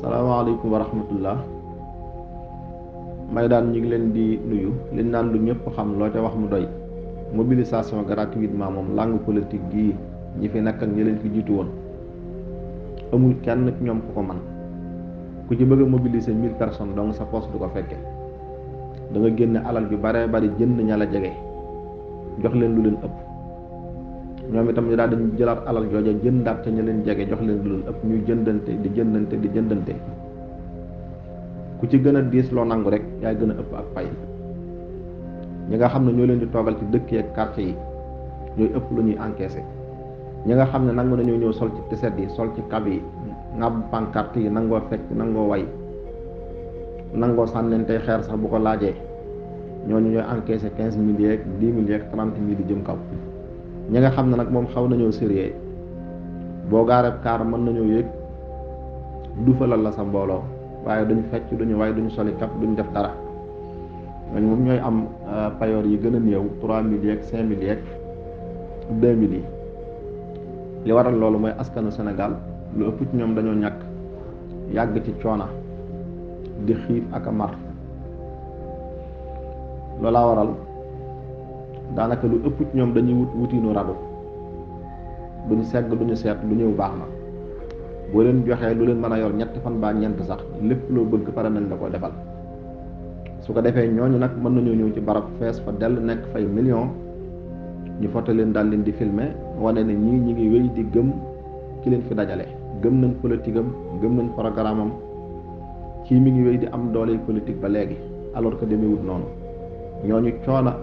salaamaaleykum wa rahmatullah. may daan ñu ngi leen di nuyu liñ naan lu ñëpp xam loo ca wax mu doy. Mobilisation gratuitement moom langue politique gii ñi fi nekk ak ñi leen fi jiitu woon amul kenn ci ñoom ku ko man ku ci bëgg a mobiliser 1000 personnes donc sa poste du ko fekke da nga génne alal bi bare bari jënd ña la jege jox leen lu leen ëpp ñoom itam ñu daal dañu jëlaat alal jooja jëndaat ca ña leen jege jox leen lu leen ëpp ñuy jëndante ku ci gën a diis loo nangu rek yaay gën a ëpp ak pay ñi nga xam ne ñoo leen di toogal ci dëkk yeeg quartier yi ñooy ëpp lu ñuy encaissé ñi nga xam ne nangu nañoo ñëw sol ci tiset yi sol ci kab yi ngàbb pancarte yi nangoo fecc nangoo way nangoo sànnentey xeer sax bu ko laajee ñooñu ñooy encaissé 15 000 yeeg 10 000 yeeg 30 000 di jëm kaw ñi nga xam ne nag moom xaw nañoo sérieux boo gaareb kaar mën nañoo yëg dufalal la sa mbooloo waaye duñu fecc duñu way duñu soli kap duñu def dara ñooñu moom ñooy am payoor yi gën a néew 3000 yeeg 5000 yeeg 2000 yi li waral loolu mooy askanu Sénégal lu ëpp ci ñoom dañoo ñàkk yàgg ci coona di xiif ak a mar loolaa waral daanaka lu ëpp ci ñoom dañuy wutiinu radu duñu segg duñu seet lu ñëw baax na boo leen joxee lu leen mën a yor ñetti fan baa ñeent sax lépp loo bëgg pare nañ la ko defal su ko defee ñooñu nag mën nañoo ñëw ci barab fees fa dell nekk fay million ñu foto leen daal leen di filmer wane ne ñi ngi wéy di gëm ki leen fi dajale gëm nañ politique am gëm nañ programme am kii mi ngi wéy di am doole politique ba léegi alors que demewut noonu ñooñu coona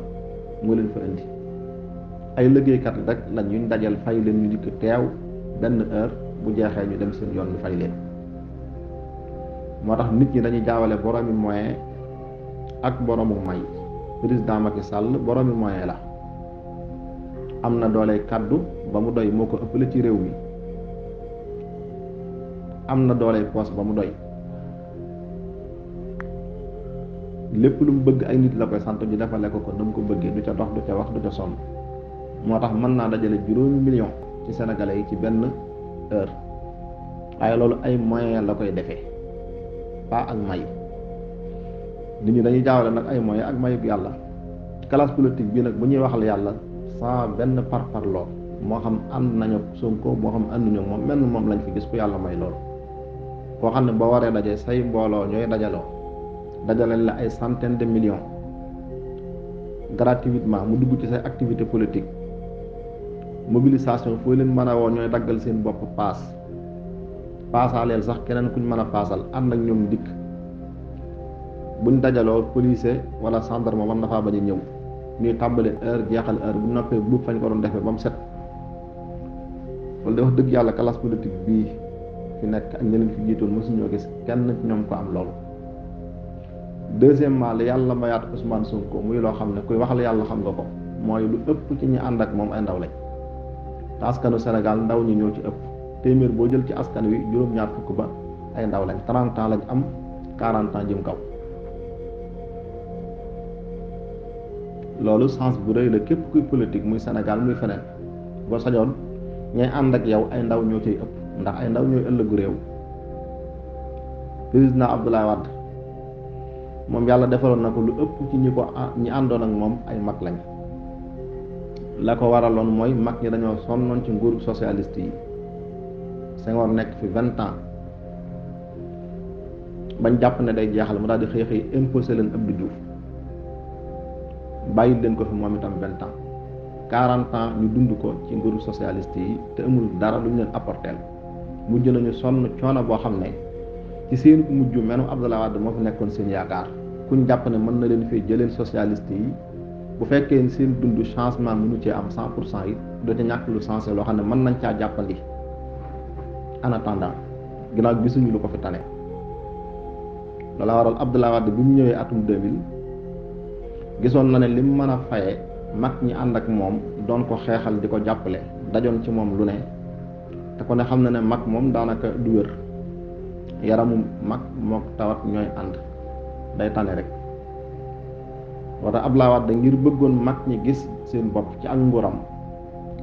moo leen fa indi ay liggéeykat rek lañ ñu dajal fay leen ñu dikk teew benn heure bu jeexee ñu dem seen yoon ñu fay leen moo tax nit ñi dañuy jaawale boroomi moyen ak boroomu may président Macky Sall boroomi moyen la am na doole kaddu ba mu doy moo ko ëppale ci réew mi am na doole poos ba mu doy lépp lu mu bëgg ay nit la koy sant ñu defale ko na mu ko bëggee du ca dox du ca wax du ca sonn moo tax mën naa dajale juróomi million ci sénégalais yi ci benn heure waaye loolu ay moyen la koy defee pas ak may nit ñi dañuy jaawale nag ay moyen ak mayub yàlla classe politique bi nag bu ñuy waxal yàlla sans benn parparloo moo xam ànd nañu Sonko moo xam ànduñu moom menn moom lañ fi gis ku yàlla may loolu koo xam ne boo waree daje say mbooloo ñooy dajaloo dajaleel la ay centaine de millions gratuitement mu dugg ci say activité politique mobilisation foo leen mën a woo ñooy daggal seen bopp paasaaleel sax keneen kuñ mën a paasal ànd ak ñoom dikk buñ dajaloo policier wala gendarme mën na faa bañ a ñëw ñuy tàmbali heure jeexal heure bu noppee buub fañ ko doon defee ba mu set loolu de wax dëgg yàlla classe politique bii fi nekk ak ñeneen fi jiitoon mosuñoo gis kenn ci ñoom ko am loolu. deuxièmement li yàlla mayaat Ousmane Sonko muy loo xam ne kuy waxal yàlla xam nga ko mooy lu ëpp ci ñi ànd ak moom ay ndaw lañ te askanu Sénégal ndaw ñi ñoo ci ëpp téeméer boo jël ci askan wi juróom-ñaar fukk ba ay ndaw lañ 30 ans lañ am 40 ans jëm kaw. loolu sens bu rëy la képp kuy politique muy Sénégal muy feneen boo sañoon ñay ànd ak yow ay ndaw ñoo ciy ëpp ndax ay ndaw ñooy ëllëgu réew. président Abdoulaye Wade moom yàlla defaloon na ko lu ëpp ci ñi àndoon ak moom ay mag lañ la ko waraloon mooy mag ñi dañoo sonnoon ci nguuru socialiste yi Senghor nekk fi 20 ans bañ jàpp ne day jeexal mu daal di xëy xëy imposé leen Abdou Diouf bàyyi leen ko fi moom itam 20 ans 40 ans ñu dund ko ci nguuru socialiste yi te amul dara lu ñu leen apporteel mujj nañu sonn coono boo xam ne ci seen mujj menu Abdoulaye Wade moo fi nekkoon seen yaakaar kuñ jàpp ne mën na leen fee jëleel socialiste yi bu fekkee seen dund changement mënu cee am 100% yi doo ca ñàkk lu sensé loo xam ne mën nañ caa jàppandi en attendant ginnaaw gisuñu lu ko fi tane loola waral Abdoulaye Wade bi mu ñëwee atum 2000 gisoon na ne lim mën a faye mag ñi ànd ak moom doon ko xeexal di ko jàppale dajoon ci moom lu ne te ko ne xam na ne mag moom daanaka du wér yaramu mag mook tawat ñooy ànd day tane rek moo tax Abdoulaye Wade ngir bëggoon mag ñi gis seen bopp ci ak nguuram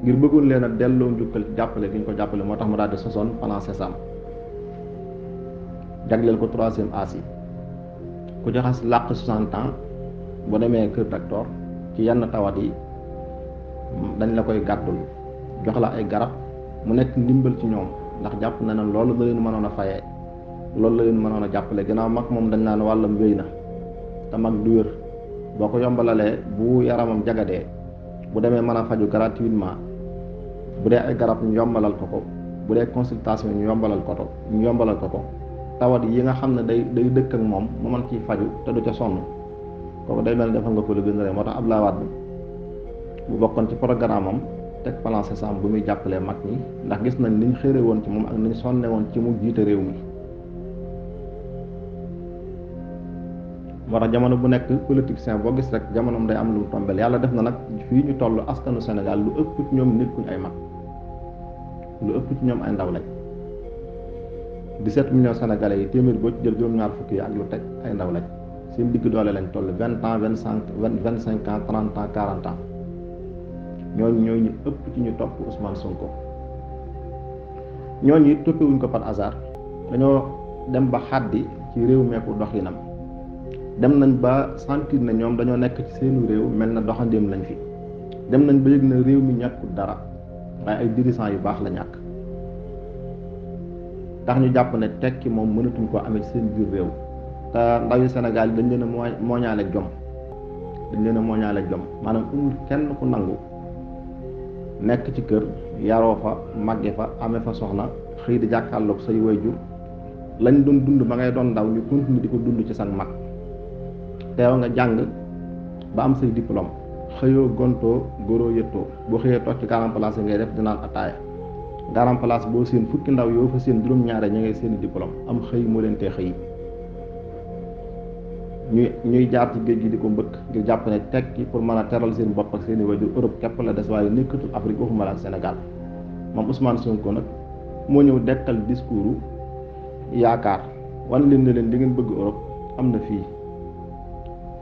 ngir bëggoon leen a delloo njukkal jàppale gi ñu ko jàppale moo tax mu daal di sosoon plan Sésame jagleel ko troisième âge yi ku ci xas làq 60 ans boo demee kër docteur ci yenn tawat yi dañ la koy gàddul jox la ay garab mu nekk ndimbal ci ñoom ndax jàpp na ne loolu la leen mënoon a fayee loolu la leen mënoon a jàppale gannaaw mag moom dañ naan wàllam wéy na te mag du wér boo ko yombalalee bu yaramam jagadee bu demee mën a faju gratuitement bu dee ay garab ñu yombalal ko bu dee consultation ñu yombalal ko ko tawat yi nga xam ne day dëkk ak moom mu mën ciy faju te du ca sonn kooku day mel ne defal nga ko lu gën a rëy moo tax Abdoulaye Wade bu bokkoon ci programme am teg plan Sésame bu muy jàppalee mag ñi ndax gis nañ niñ xëre woon ci moom ak niñ sonne woon ci mu jiite réew mi moo tax jamono bu nekk politicien boo gis rek jamonoom day am lu mu tombel yàlla def na nag fii ñu toll askanu Sénégal lu ëpp ci ñoom nekkuñ ay mag lu ëpp ci ñoom ay ndaw lañ 17 millions sénégalais yi téeméer boo ci jël juróom-ñaar fukki yi ak lu teg ay ndaw lañ seen digg doole lañ toll 20 ans 25 ans 30 ans 40 ans ñooñu ñooy ñu ëpp ci ñu topp Ousmane Sonko ñooñu it toppewuñ ko par hasard dañoo dem ba xaddi ci réew meeku doxinam dem nañ ba sentir na ñoom dañoo nekk ci seenu réew mel na doxandéem lañ fi dem nañ ba yëg na réew mi ñàkkul dara waaye ay dirigeants yu baax la ñàkk tax ñu jàpp ne tekki moom mënatuñ koo amee ci seen biir réew te ndawi Sénégal yi dañ leen a mooñaale jom maanaam amul kenn ku nangu nekk ci kër yaroo fa màgge fa amee fa soxna xëy di jàkkaarloog say waajur lañ doon dund ba ngay doon ndaw ñu continue di ko dund ci sag mag teew nga jàng ba am say diplôme xëyoo gontoo góoroo yëttoo boo xëyee toog ci garam place ngay def dinaan ataaya garam place boo seen fukki ndaw yoo fa seen juróom-ñaare ñu ngay seeni diplôme am xëy moo leen tee xëy ñuy jaar ci géej gi di ko mbëkk ngir jàpp ne tekki pour mën a teral seen bopp ak seeni wajur Europe képp la des waaye nekkatul Afrique waxuma la ak Sénégal moom Ousmane Sonko nag moo ñëw dekkal discours yaakaar wan leen ne leen li ngeen bëgg Europe am na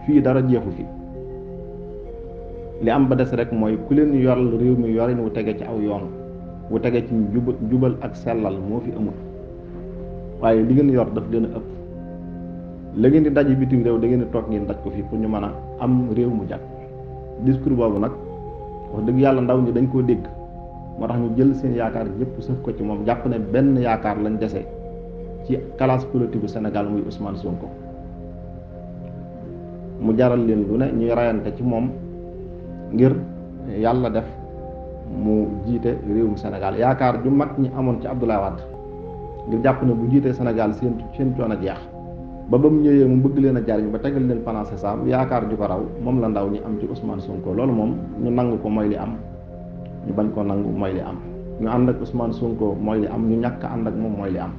fii dara jeexu fi li am ba des rek mooy ku leen yoral réew mi yorin wu tege ci aw yoon wu tege ci jubal ak sellal moo fi amul waaye li ngeen yor daf leen a ëpp la ngeen di daj bitim réew da ngeen di toog ngeen daj ko fii pour ñu mën a am réew mu jag discours boobu nag wax dëgg yàlla ndaw ñi dañ koo dégg moo tax ñu jël seen yaakaar yëpp sëf ko ci moom jàpp ne benn yaakaar lañ dese ci classe politique bu Sénégal muy Ousmane Sonko mu jaral leen lu ne ñuy rayante ci moom ngir yàlla def mu jiite réewum Sénégal yaakaar ju mag ñi amoon ci Abdoulaye Wade ngir jàpp ne bu jiitee Sénégal seen coono jeex ba mu ñëwee mu bëgg leen a jariñ ba tegal leen plan Sésame yaakaar ju ko raw moom la ndaw ñi am ci Ousmane Sonko loolu moom ñu nangu ko mooy li am ñu bañ ko nangu mooy li am ñu ànd ak Ousmane Sonko mooy li am ñu ñàkk ànd ak moom mooy li am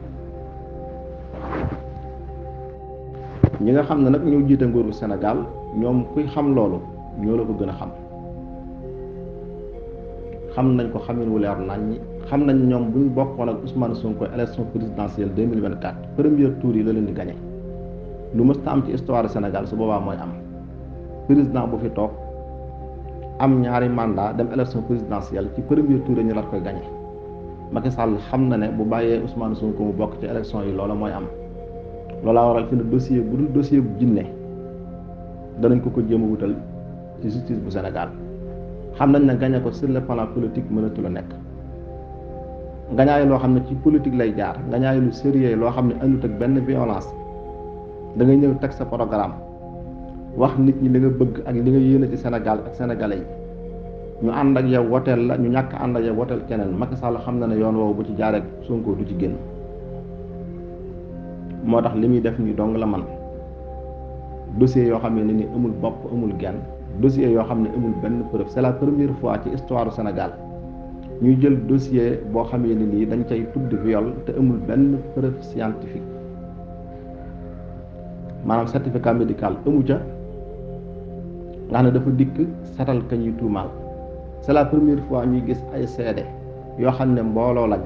ñi nga xam ne nag ñoo jiite nguuru Sénégal ñoom kuy xam loolu ñoo la ko gën a xam nañ ko xamin wu leer nañ ñi xam nañ ñoom buñ bokkoon ak Ousmane Sonko élection présidentielle 2024 premier tour yi la leen di gagné lu mës ta am ci histoire Sénégal su boobaa mooy am président bu fi toog am ñaari mandat dem élection présidentielle ci premier tour yi ñu la koy gagné Macky Sall xam na ne bu bàyyee Ousmane Sonko mu bokk ci élection yi loola mooy am loolaa waral fi ne dossier bu dul dossier bu jinne danañ ko jéem a wutal ci justice bu Sénégal xam nañ ne gagné ko sur le plan politique mënatu la nekk ngañaay loo xam ne ci politique lay jaar ngañaay lu sérieux loo xam ne andut ak benn violence da ngay ñëw teg sa programme wax nit ñi li nga bëgg ak li nga yéene ci Sénégal ak sénégalais yi ñu ànd ak yow woteel la ñu ñàkk ànd ak yow woteel keneen Macky Sall xam na ne yoon woowu bu ci jaaree Sonko du ci génn moo tax li muy def nii dong la man dossier yoo xam ne ni amul bopp amul genn dossier yoo xam ne amul benn preuve c'est la première fois ci histoire du Sénégal ñuy jël dossier boo xamee ni nii dañ cay tudd viol te amul benn preuve scientifique maanaam certificat médical amu ca nga xam ne dafa dikk setal ka ñuy tuumaal c'est la première fois ñuy gis ay seede yoo xam ne mbooloo lañ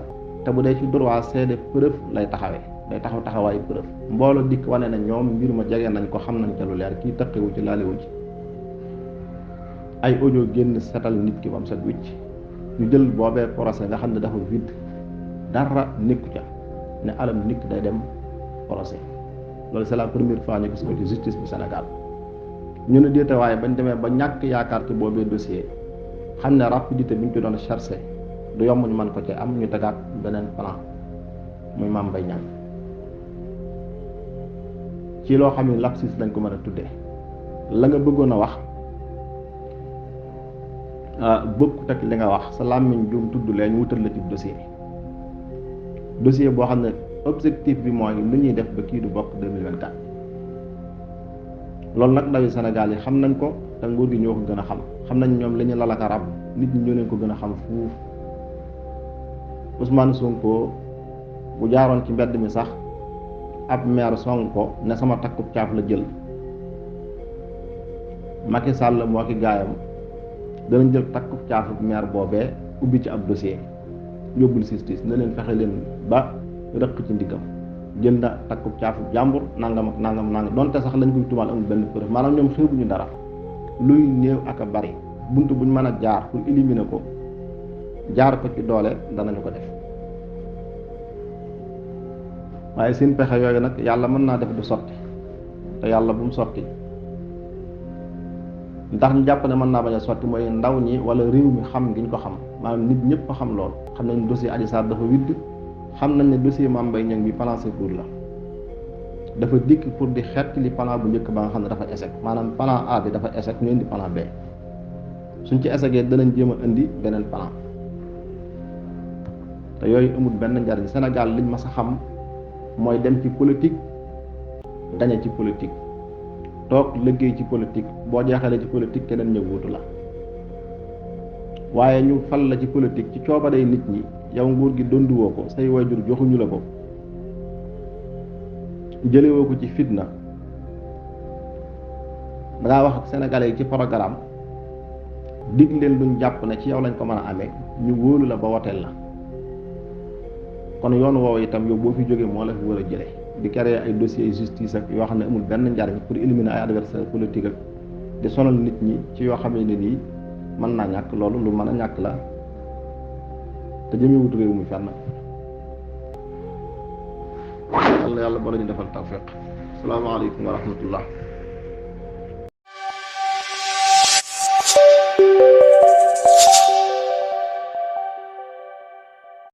te bu dee ci droit seede preuve lay taxawee day taxawaayu preuve mbooloo dikk wane na ñoom mbir ma jege nañ ko xam nañ ca lu leer kii tëqiwu ci laalewu ci ay audio génn setal nit ki ba mu set wicc ñu jël boobee procès nga xam ne dafa vide dara nekku ca ne alam nit day dem procès loolu c'est la première fois ñu gis ko ci justice bu Sénégal ñu ne déete waaye bañ demee ba ñàkk yaakaar ci boobee dossier xam ne rapidité bi ñu ci doon cherché du yomb ñu mën ko ci am ñu tegaat beneen plan muy Mame Mbaye Niang ci loo xam ne lapsus lañ ko mën a tuddee la nga bëggoon a wax bokkut ak li nga wax sa làmmiñ juum tudd lee ñu wutal la ci dossier boo xam ne objectif bi mooy lu ñuy def ba kii du bokk 2024 loolu nag ndawi Sénégal yi xam nañ ko te nguur gi ñoo ko gën a xam nañ ñoom li ñu lalaka rab nit ñi ñoo leen ko gën a xam fuuf Ousmane Sonko bu jaaroon ci mbedd mi sax ab maire song ko ne sama takkub caaf la jël Macky Sall moo ki gaayam danañ jël takkub caafu maire boobee ubbi ci ab dossier yóbbul justice ne leen fexe leen ba rëq ci ndiggam jël na takkub caafu jàmbur nangam ak nangam donte sax lañ koy tumaal amul benn preuve maanaam ñoom xeebuñu dara luy néew ak a bari bunt buñ mën a jaar pour éliminer ko jaar ko ci doole danañu ko def waaye seen pexe yooyu nag yàlla mën naa def du sotti te yàlla bu mu sotti ndax ñu jàpp ne mën naa bañ a sotti mooy ndaw ñi wala réew mi xam ngi ñu ko xam maanaam nit ñëpp ko xam lool xam nañ dossier Adji Sarr dafa widd xam nañ ne dossier Mame Mbaye Niang bi plan secours la dafa dikk pour di xeet li plan bu njëkk ba nga xam ne dafa échec maanaam plan A bi dafa échec ñu indi plan B suñ ci échecee danañ jéem a indi beneen plan te yooyu amul benn njariñ Sénégal liñ mas a xam mooy dem ci politique dañe ci politique toog liggéey ci politique boo jeexalee ci politique keneen ñëw wuutu la waaye ñu fal la ci politique ci coobaree nit ñi yow nguur gi donduwoo ko say waajur joxuñu la ko jëlewoo ko ci fitna dangaa wax ak sénégalais yi ci programme dig leen luñ jàpp ne ci yow lañ ko mën a amee ñu wóolu la ba woteel la kon yoon woowu itam yow boo fi jógee moo la fi war a jële di créer ay dossiers justice ak yoo xam ne amul benn njariñ pour éliminer ay adversaires politiques ak di sonal nit ñi ci yoo xam ne nii mën naa ñàkk loolu lu mën a ñàkk la te jëmewut réew mi fenn yàlla boo la ñu defal tawfiq asalaamaaleykum wa rahmatullah